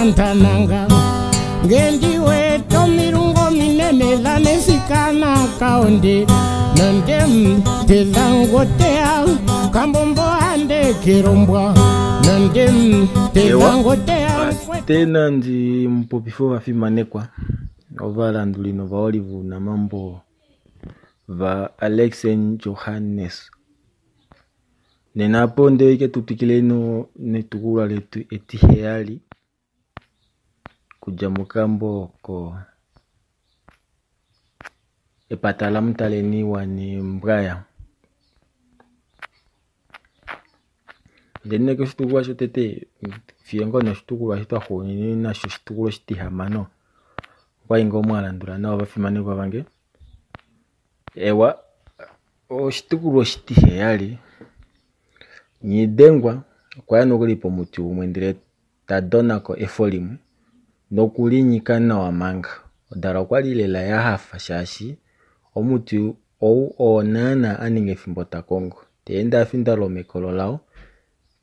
Ntananga ngendi wete omilungu ominene dhanesikana kaonde nondem tedhangotea kambombo ande kelombwa nondem tedhangotea Tena ndi mupopifi ovafimanekwa ovalanduli novaholi vounamambo va Alex Johannes. Nena apo ndeike tu twikile netukulwa letu etiheyali kudja mokambo ko Epata laMutaleni waNembwaya. Ndele nee koshitukulwa shotete fiyo ngoo noshitukulwa eshi twa xuunine nasho oshitukulwa oshitihamano okwali ngoo mwa landula nawa ovafimanekwa vange. Ewa, oshitukulwa oshitiheyali Nghidengwa okwa ya nokuli pomuti umwe ndele ta dona ko efo limwe nokulinyika nawa manga. Odala okwali lela ya hafa shaashi omuti ou oo naana a ninga efimbo ta kongo. Ta ende a finda lwomekolo lao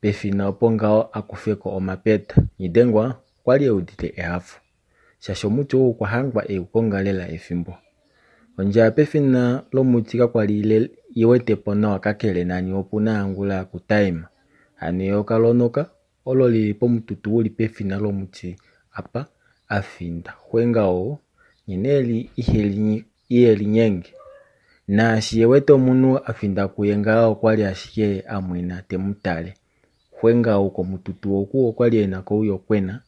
pefina opo ngaho a kufe ko omapeta. Nghidengwa okwali e udite ehafo shaashi omuti ou okwa hangwa e u konga lela efimbo. Ondjila pefina lomuti kakwali i wete po nawa kakele nani opu na angula akutaima. Hano eyoka lonoka olo lili pomututu uli pefina lomuti apa a finda. Xwenga ou nghene ihe linyenge. Naashi e wete omunhu a finda kuye ngaho okwali ashike a mwena te mu tale. Xwenga ou komututu oku okwali e na ko ouyokwena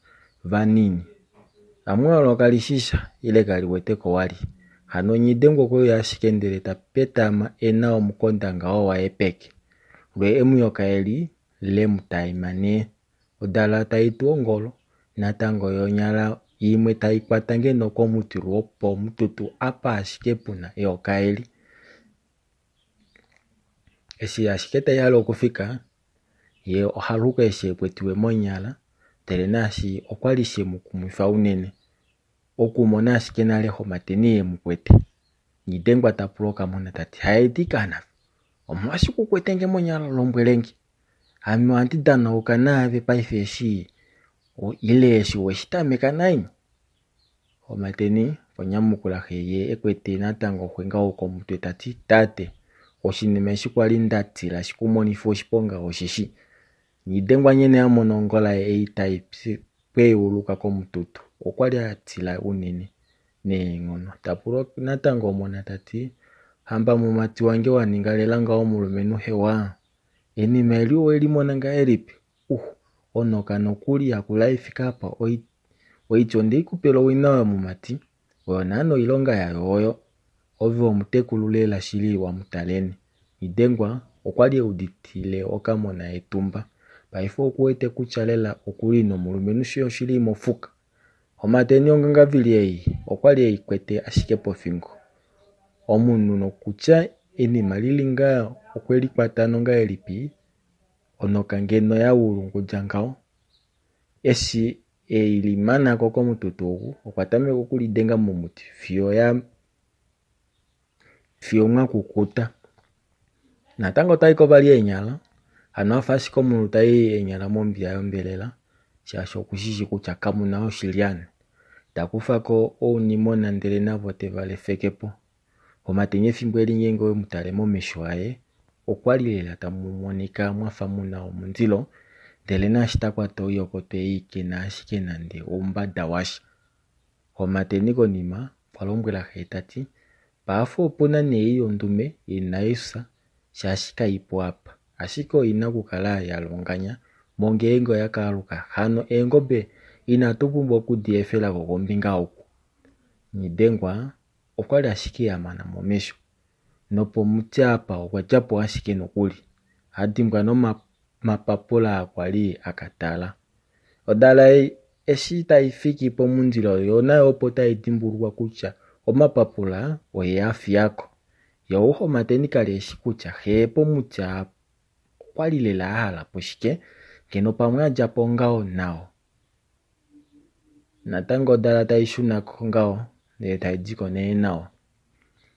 vanini. Amwaalwa kali shisha ile kali wete ko wali. Hano Nghidengwa okwe uya ashike ndele ta petama e na omukonda ngaho waye peke. Lwe emuyoka eli le mu taima nee. Odala tai tu ongolo natango yo onyala imwe tai kwata ngeno komuti lwopomututu apa ashike pu na eyoka eli. Eshi ashike tai hale okufika ye ohaluka eshi ekwetiwe monyala ndele naashi okwali she mu kumwifa unene okumona ashike nale Homateni e mu kwete. Nghidengwa ta pula okamona ta ti haeti kana omolwashike u kwete nge monyala lombwelenge ame ohandi danauka naave paife eshi ile eshi weshi tameka naini. Homateni okwa nyamukula xe ye e kwete natango xwenga ou komutwe ta ti tate oshinima eshi kwali nda tila shikumonife oshiponga osheshi. Nghidengwa nghene a mona ongola ei tai pweyuluka komututu okwali a tila unene neenghono. Ta pula natango omona ta ti hamba mumati wange wa ninga lela ngaho omulumenhu hewa enima eli oweli mona ngahelipi? Onoka nokuli yakula ifika apa oiti onde i kupela owina oyo mumati oyo naana oilonga yayo oyo. Ove omutekulu lela shili waMutaleni. Nghidengwa okwali e uditile okamona etumba. Paife okuwete kutya lela okuli nomulumenhu shili mofuka. Homateni ongangavili ei okwali ei kwete ashike pofingo. Omunhu nokutya enima lili ngaa okwe likwata nongahelipi onoka ngeno ya ulungudja ngaho. Eshi ei limana ko komututu oku okwa tameka okulidenga momuti fiyo mwa kukuta. Natango otai ko vali eenyala hano afa ashike omunhu tai eenyala mombiya yombelela shaashi okushishi kutya kamu na oshilyani. Ta kufa ko ounimona ndele navo teva lefeke po. Homateni efimbo eli ngeenge owe mu tale momesho aye okwali lela tamu monika mwafa muna omundilo ndele naashi ta kwata oiyokoto ei ke na ashike nande oumbada washa. Homateni konima okwa lombwela xe ta ti paafa opuna nee yondume inai fya shaashi kaipo apa ashike oina okukala ya longanya mo ngeenge oya kaaluka hano eengobe inatu pumbwa okudi efela ko kombinga oku. Nghidengwa okwali ashike a mana momesho nopomuti apa okwa dja po ashike nokuli a dimbwa nomapapula akwali a ka tala. Odala eshi tai fiki pomundilo yo nayo opo tai dimbulukwa kutya omapapula oye a fiyako. Ye ou Homateni kali eshi kutya xe pomuti okwali lela a hala po shike ngeno pamwe a dja po ngaho nao. Natango odala tai shuna ko ngaho ndele tai di ko nee nawa.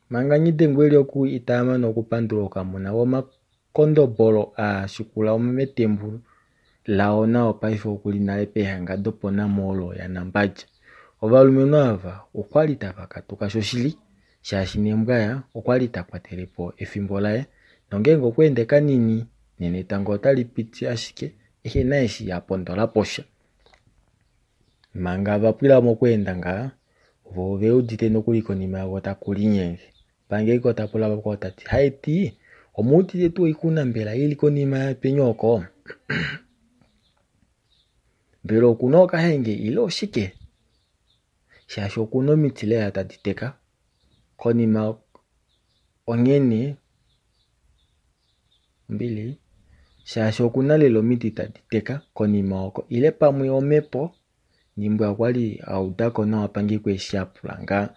Manga Nghidengwa eli oku itaamana okupandula okamona omakondobolo a shikula metembu. Lao nao paife oku li nale peehanga dopoNamolool yaNambadja. Ovalumenhu ava okwali tava katuka shoshili shaashi Nembwaya okwali ta kwatele po efimbo laye nongeenge okwa ende kanini nena etango otali piti ashike ehe na eshi a pondola po sha. Manga va pwila mokweenda ngaha, vo ove udite nokuli konima yavo taku linyenge. Pangeiko ta pula vakwao ta ti, Haiti, omu udite tuu oixuna mbela i li konima yetweni oko? Mbela oku na okahenge ile oshike? Shaashi oku na omiti lela tadi teka konima onghene ombili shaashi oku na lela omiti tadi teka konima oko ile pamwe omhepo Nimbwa okwa li a uda ko nawa Pangiko eshi a pula ngaa.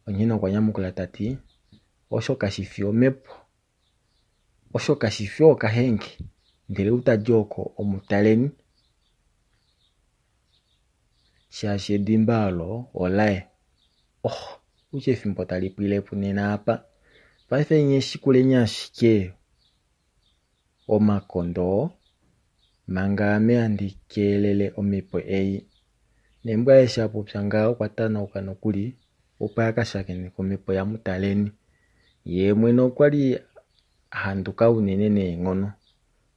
Onghene okwa nyamukula ta ti, Osho kashi fi omhepo. Osho kashi fi okahenge, ndele utadi oko omutaleni. Shaashi edimba olo olaye. Oh, kutya efimbo tali pwile po nena apa. Paife nye shikuleni ashike omakondo oo, manga ame handi keelele omhepo ei. Nembwa eshi a popya ngaho okwa tanauka nokuli opo a ka shakeneke omhepo yaMutaleni. Yee mwene okwa li a handuka unene neenghono.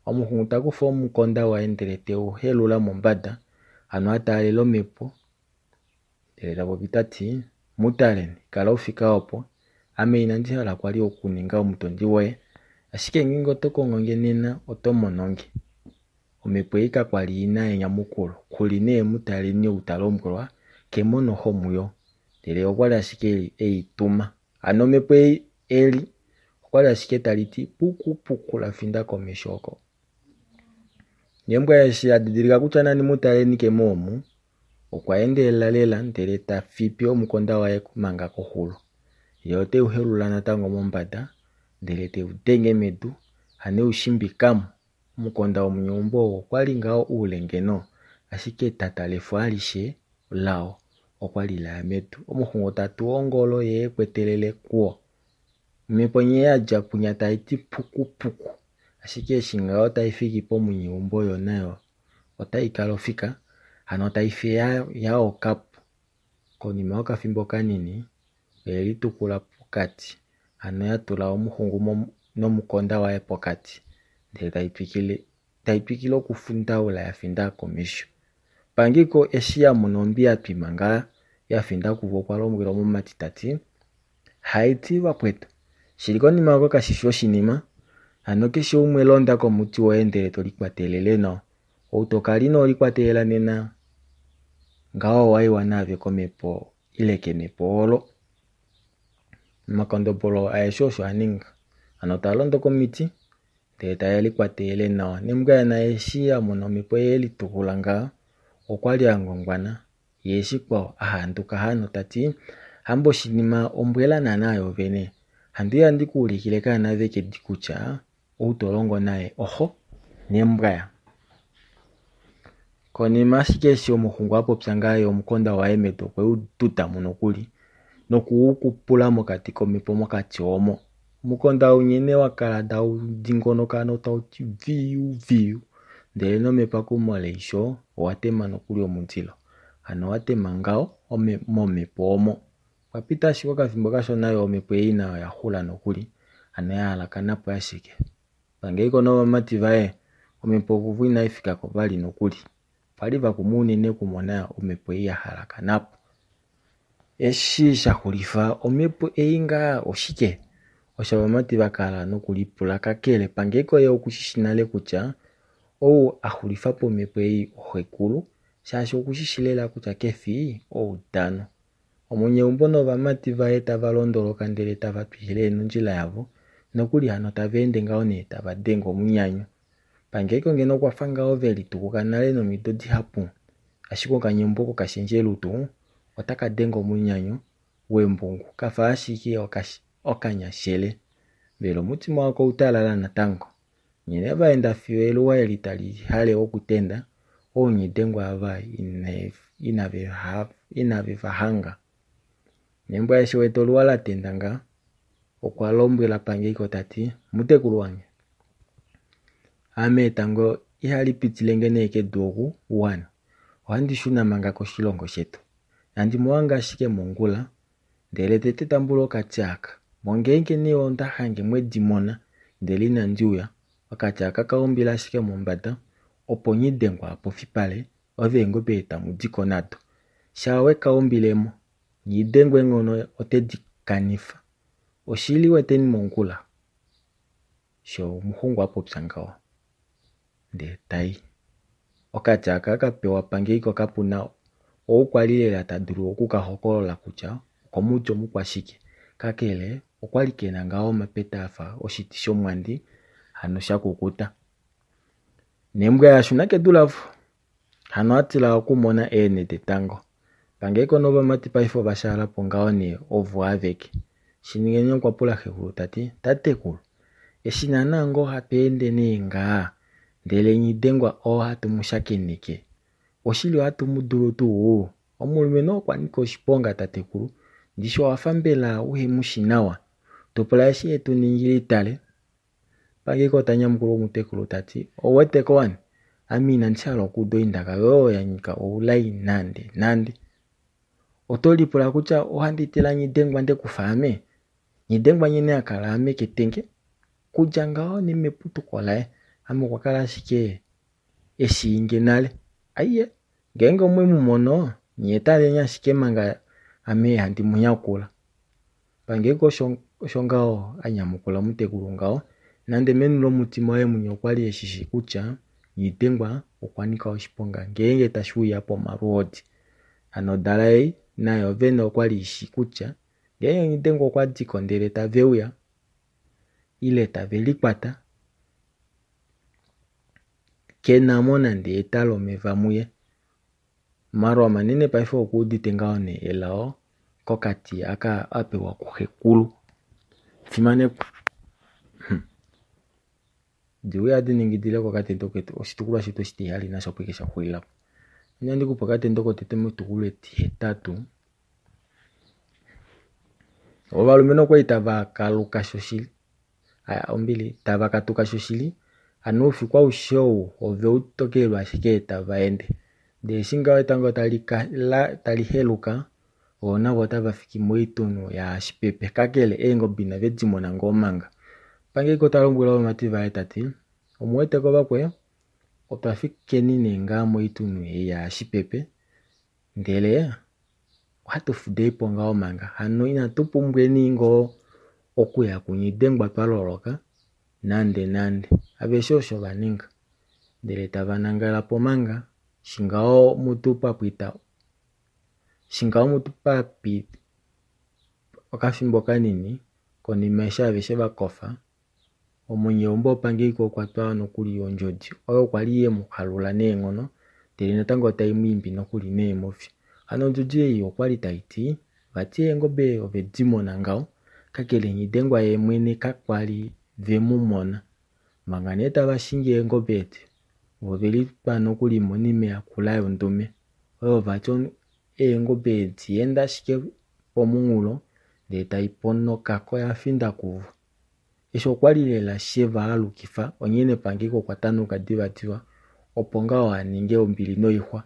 Omuxungu ta kufa omukonda waye ndele te u helula mombada, hano a taalela omhepo, ndele ta popi ta ti, Mutaleni, kala ufika opo, ame inandi hala kwali okuninga omutondi woye, ashike ngeenge oto kongo nge nena oto mono nge. Omhepo ei kakwa li i na enyamukulo, kuli nee Mutaleni ou ta lombwelwa ke mo noho muyo, ndele okwa li ashike e i tuma. Hano omhepo ei eli okwa li ashike tali ti puku puku la finda komesho oko. Nembwa eshi a didilika kutya nani Mutaleni ke mo omu, okwa endelela lela ndele ta fipi omukonda waye manga koxulo. Ye ote u helula natango mombada ndele te u denge medu, hano e u shimbika mo. Omukonda womunyeumbo oo okwa li ngaho ule ngeno, ashike etata lefo alishe lao okwa li la ya medu. Omuxungu ta tu ongolo ye e kwetelele kuo. Omhepo nghee ya dja kwinya tai ti puku puku, ashike eshi ngaho tai fiki pomunyeumbo yo nayo otai kala ofika, hano tai fi ya oka po. Konima yokafimbo kanini, oye litukula pokati, hano ya tula omuxungu nomukonda waye pokati, ndele tai twikile okufundaula ya finda komesho. Pangiko eshi ya mona ondwi ya twima ngaa ya finda kuvo okwa lombwela omumati ta ti, Haiti vakwetu, shili konima oko kashi fi oshinima, hano keshe umwe londa komuti woye ndele to likwatelele nawa. Ou to kala ino likwatelela nena ngaho owa iwa naave komhepo ile kemhepo olo. Omakondobolo aeshe osho a ninga. Hano taa londo komiti ndele tae likwatelele nawa. Nembwayana eshi a mona omhepo ye litukula ngaho, okwa li a ngwangwana ye eshi kwao a handuka hano ta ti, Hamba oshinima ombwela naana yoovene. Handi uya ndi ku ulikile kaana vekedi kutya ou to longo naye oxo nembwaya. Konima ashike eshi omuxungu a popya ngaa ye omukonda waye medu okwe u duda mo nokuli noku u kupula mokati komhepo mokati omo. Omukonda ou nghene wa kala tau dingonoka notau ti viu viu ndele nomepakumo leisho owa tema nokuli omundilo. Hano wa tema ngaho momhepo omo. Opwa pita ashike okafimbo kashona yo omhepo ei nayo oya xula nokuli, hano ya halakana po ashike. Pangeiko novamati vaye, omhepo kuvo inai fika ko vali nokuli. Ova li va kumwa unene okumona omhepo ei ya halakana po. Eshi sha xulifa omhepo ei ngaa oshike? Osho ovamati va kala nokulipula kakele Pangeiko ye oku shi shi nale kutya ou a xulifa po omhepo ei oxekulu shaashi oku shi shi lela kutya ke fi oudano. Omunyeumbo novamati vaye tava londoloka ndele tava twikile nondjila yavo, nokuli hano tava ende ngaho nee tava denge omunyanyo. Pangeiko ngeno okwa fa ngaho ve litukuka nale nomido dihapu, ashike okanyeumbo kokashendjelutu otaka denge omunyanyo wembungu kafa ashike okanyashele. Mbela omutima wako outalala natango? Nghene va enda fiyo eluwa eli tali hale okutenda, oonyidengwa ava inave va hanga. Nembwa eshi wete oluwa la tenda nga, okwa lombwela Pangeiko ta ti, Mutekulu wange, ame etango Ihali pitile nge nee kedu oku, wani. Ohandi shuna manga koshilongo shetu. Handi mu hange ashike mongula, ndele tete tambula okati aka. Mongeenge nee onda hange mwedi mona, ndele inandi uya, okati aka ka umbila ashike mombada, opo Nghidengwa a pofipale, ove eengobe tamu diko nado. Shaa we ka umbile mo, Nghidengwa eenghono ote di kanifa. Oshili weteni mongula. Sho omuxungu a popya ngaho. Ndee tai. Okati aka ka pewa pangeiko kapu na ou kwali lela ta dulu oku ka hokolola kutya okomuti omukwashike. Kakele okwali kena ngaho omapeta afa oshiti shomwandi hano sha kukuta. Nembwa ya shuna kedu lavo. Hano a tila okumona eenhe detango. Pangeiko novamati paife ova shaala po ngaho nee ovo aveke. Shiningeni okwa pula xekulu ta ti, Tatekulu, eshi naana ngoo hatu ende nee ngaa, ndele Nghidengwa oo hatu mu shakeneke, oshili ohatu mu dulu tuu? Omulumenhu okwa nyika oshiponga tatekulu, ndishi owa fa mbela uhe mu shi nawa? To pula eshi e tu ningila itale? Pangeiko ta nyamukula omutekulu ta ti, Ou weteko wani, ame inandi hala okuuda oindaka yoye oyo ya nyika oulai nande nande. Oto lipula kutya ohandi tila Nghidengwa nde kufa ame? Nghidengwa nghene a kala ame ketenge, kudja ngaho nemeputuko laye, ame okwa kala ashike e shii nge nale. Aiye, ngeenge omwe mu mono, nye taleni ashike manga ame handi mu nyakula. Pangeiko osho, osho ngaho a nyamukula omutekulu ngaho, nande meni lomutima waye mwene okwa li e shi shi kutya Nghidengwa okwa nyika oshiponga ngeenge tashi uya pomalwoodi. Hano odala ei nayo vene okwa li i shi kutya ngeenge Nghidengwa okwa di ko ndele tave uya ile tave likwata, ke na mo nande eta lomeva muye. Omalwa manene paife okuudite ngaho nee elao kokati aka a pewa kuxekulu. Fimanekwa. Diuya di ningi dile kokatendo ketu oshitukulwa shetu oshitiheyali nasho opo ike sha xulila po. Inandi kupa okatendo kotete moitukulwa etihetatu. Ovalumenhu okwali tava kaluka shoshili, ombili, tava katuka shoshili, hano oufiku aushe ou ove u tokelwa ashike tava ende. Ndele eshi ngaho etango tali, ka, la, tali heluka, vo navo otava fiki moitunhu yaAshipepe. Kakele eengobe inave di mona ngoo manga. Pangeiko ta lombwele ovamati vaye ta ti, Omu wete ko vakwe, otwa fikeni nee ngaa moitunhu ei yaAshipepe, ndele ohatu fudei po ngaho manga. Hano inatu pumbweni ngoo okuya kuNghidengwa twa loloka nande nande. Aveshe osho va ninga. Ndele tava nangala po manga, shingaho mutu pa pwita, shingaho mutu pa pita okafimbo kanini konima eshi aveshe va kofa, omunyeumbo opangeiko okwa twa nokuli ondjodi oyo kwa li ye mu halula neenghono ndele natango tai mu imbi nokuli neemofi. Hano ondjodi ei okwa li tai ti, vati eengobe ove di mona ngaho, kakele Nghidengwa ye mwene kakwa li ve mu mona. Manga nee tava shingi eengobe edi, vo ove litwa nokuli monime yakula yondume oyo vati eengobe edi enda ashike pomunghulo ndee tai ponoka ko ya finda kuvo. Eshi okwa li lela she va halukifa, onghee Nepangeko okwa tanuka divadiva opo ngaho a ninge ombili noixwa.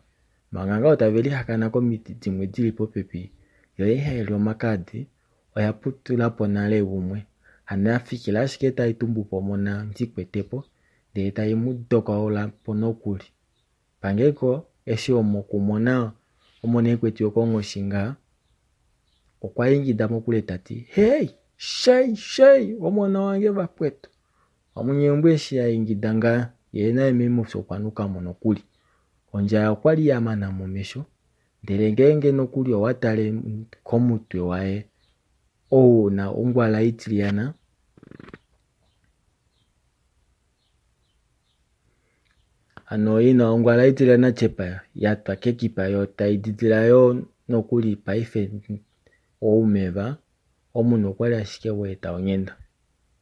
Manga ngaho tave lihakana komiti dimwe di li popepi, yo ei hai li omakaadi oya putula po nale umwe. Hano ya fikila ashike tai tumbu po omona Ndikwetepo ndee tai mu dokaula po nokuli. Pangeko eshi omokumona omona e kwetiwe konghoshi ngaha, okwa ingida mokule ta ti, Hei! Shei! Shei! Omona wange vakwetu! Omunyeumbo eshi a ingida ngaha, ye naye meemhofi okwa nuka mo nokuli. Ondjaya okwa li ya mana momesho, ndele ngeenge nokuli owa tale komutwe waye ou na ongwala itiliyana, Hano ina ongwala itilyana tyepa ya twa kekipa yo tai didila yoo nokuli paife oumeva, omunhu okwali ashike wa eta onghenda.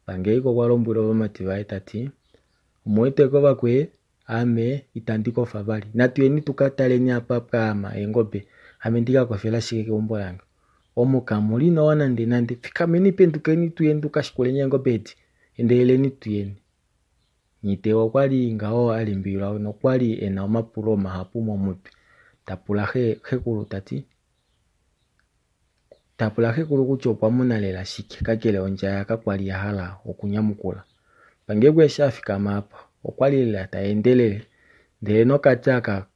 Pangeiko okwa lombwela ovamati vaye ta ti, Omuweteko vakwee, ame itandi kofa vali. Natu yeni tu ka taleni apa pwa ama eengobe, ame ndi ka kofele ashike keumbo lange. Omu kamu li nawa nande nande. Fikameni pendukeni tu yeni tu ka shikuleni eengobe edi. Endeleleni tu yeni. Nghitewa okwa li ngaho a limbililwa nokwa li e na omapulo mahapu momutwe. Ta pula xekulu ta ti, ta pula xekulu kutya okwa mona lela shike kakele ondjaya kakwa li ya hala okunyamukula. Pangeku eshi a fikama apa okwa li lela ta endelele ndele nokati aka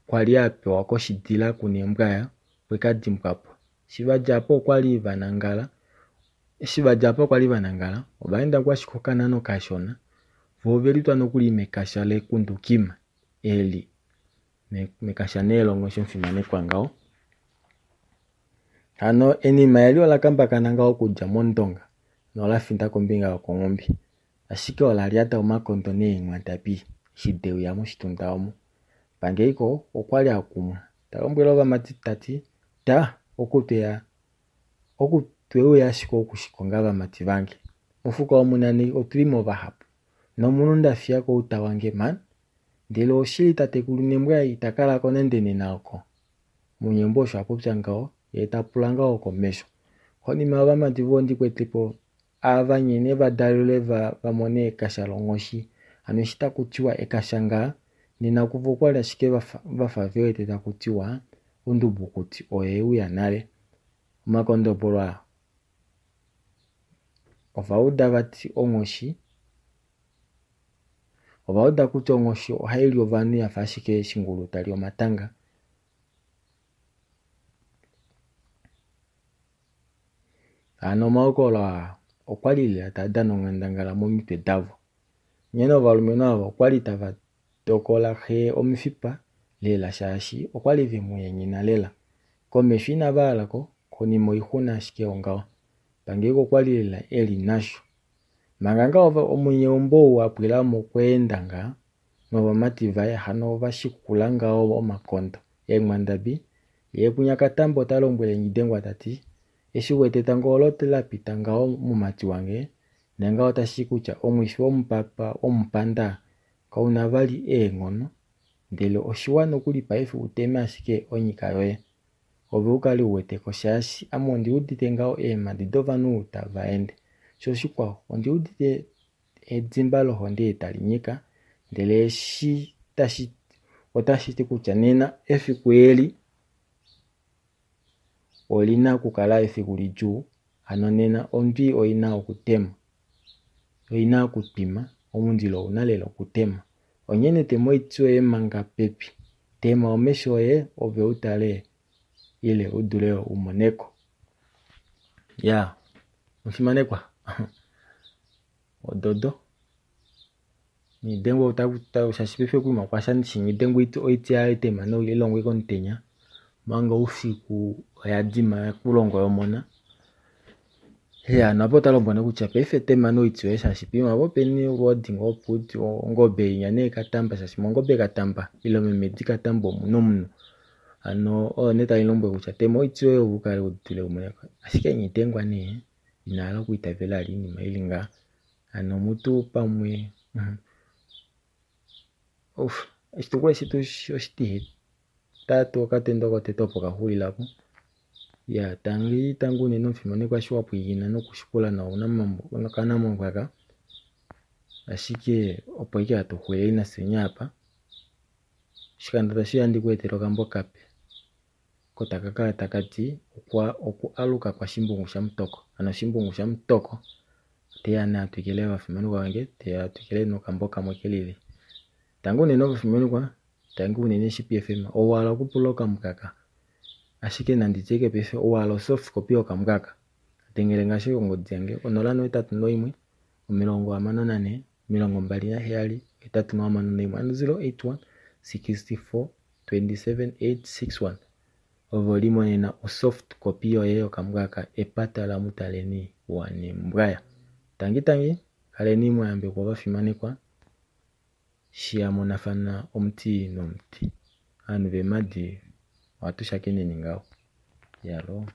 kwa li a pewa koshidila kuNembwaya okwe ka dimbwa po. Eshi va dja po okwa li va nangala eshi va dja po okwa li va nangala ova enda ko ashike okanano kashona vo ove litwa nokuli mekasha lekundukima eli mekasha nee longosho omufimanekwa ngaho. Hano enima eli ola kambakana ngaho okudja mOndonga nola finda kombinga yokOnghumbi. Ashike ola lyata omakondo neenghwatapi eshi de uya moshitunda omo. Pangeiko okwa li a kumwa ta lombwele ovamati ta ti, Ta, oku tweya oku twe uya ashike oku shi konga vamati vange. Mofuka omu nani otu li mo vahapu. Nomunhu nda fiya kouta wange mhan. Ndele oshili tatekulu Nembwaya ita kala ko nande nena oko. Munyeumbo osho a popya ngaho, yee ta pula ngaho komesho. Konima ovamati voondikwetepo ava nghene va dalelwe va va mone ekasha longhoshi. Hano eshi taku tiwa ekasha ngaa, nena kuvo okwali ashike va fa ve wete taku tiwa ondubukuti oye uya nale. Omakondobolo aa ova uda vati onghoshi, ova uda kutya onghoshi ohai li ovanhu yafa ashike shingulu tali omatanga. Hano omahokololo aa okwa li lela taa dana onghandangala momitwe davo. Onghene ovalumenhu ava okwa li tava tokola xe omifipa lela shaashi okwa li ve mu yenyena lela. Komesho inava hala ko, konima oixuna ashike yongaho. Pangeiko okwa li lela e li nasho. Manga ngaa omunyeumbo ou a pwila mokweenda ngaa novamati vaye hano ova shikula ngaho omakondo eenghwandabi Ye Kunyakatambo ota lombwele Nghidengwa ta ti, Eshi u wete etango olo la pita ngaho mumati wange, nanga otashi ti kutya omwifi womupapa womupanda kau na vali eenghono, ndele oshiwa nokuli paife u teme ashike onyika yoye, ove u kale u wete ko shaashi ame ondi udite ngaho eemhadi dovanhu tava ende. Sho shikwao, ondi udite edimba lohonde tali nyika, ndele eshi tashi otashi ti kutya nena efiku eli oli na okukala efiku lidjuu, hano nena ondwi oi na okutema, oi na okutwima, omundilo ou na lela okutema. Onghene tema oiti yoye manga pepi, tema omesho oye ove u tale ile u dule u mone ko. Ya, omufimanekwa, ododo. Nghidengwa shaashi paife okuima okwa sha ndishi Nghidengwa oiti yaye tema noilongwe komutenya omanga oufiku oya dima kulongwa yomona. Ya napo ota lombwele nee kutya paife tema noiti yoye shaashi poima opo openi olwoodi ngoo opo ongobe inya nee katamba shaashi mongobe katamba ile memedi katamba omuna omunhu. Hano oyo nee tai lombwele kutya tema oiti yoye ove ukale udule umone ko. Ashike Nghidengwa nee ina hala okwiitavela vali oinima ili ngaha. Hano mutu pamwe Ouf, oshitukulwa shetu oshitihetatu okatendo kotete opo ka xulila po. Ya tangi tangi unene omufimanekwa eshi wa pwilikina nokushikula nawa okanamwangu aka. Ashike opo ashike hatu xulile nafyeni apa. Oshikando tashi ya ndi ku etele okambo kape. Oko taka kala taka ti oku aluka kwaShimbungu shaMutoko. Hano Shimbungu shaMutoko oteya nee a twikile ovafimanekwa vange, teya a twikile nokambo kamwe ke lili. Tangi unene ovafimanekwa, tangi unene Shipi FM, ou wa hala okupula okamukaka, ashike nandi tye ike paife ou wa hala osoft copy yokamukaka, dengele nge ashike kongodi yange 081 64 27 861 hano 081 64 27 861 ove limonena osoft copy yoye yokamukaka Epata laMutaleni waNembwaya. Tangi tangi, kaleni mwa yambekwa ovafimanekwa, shi ya monafana omuti nomuti. Ovanhu veemadi ohatu shakeneni ngaho. Iyaloo.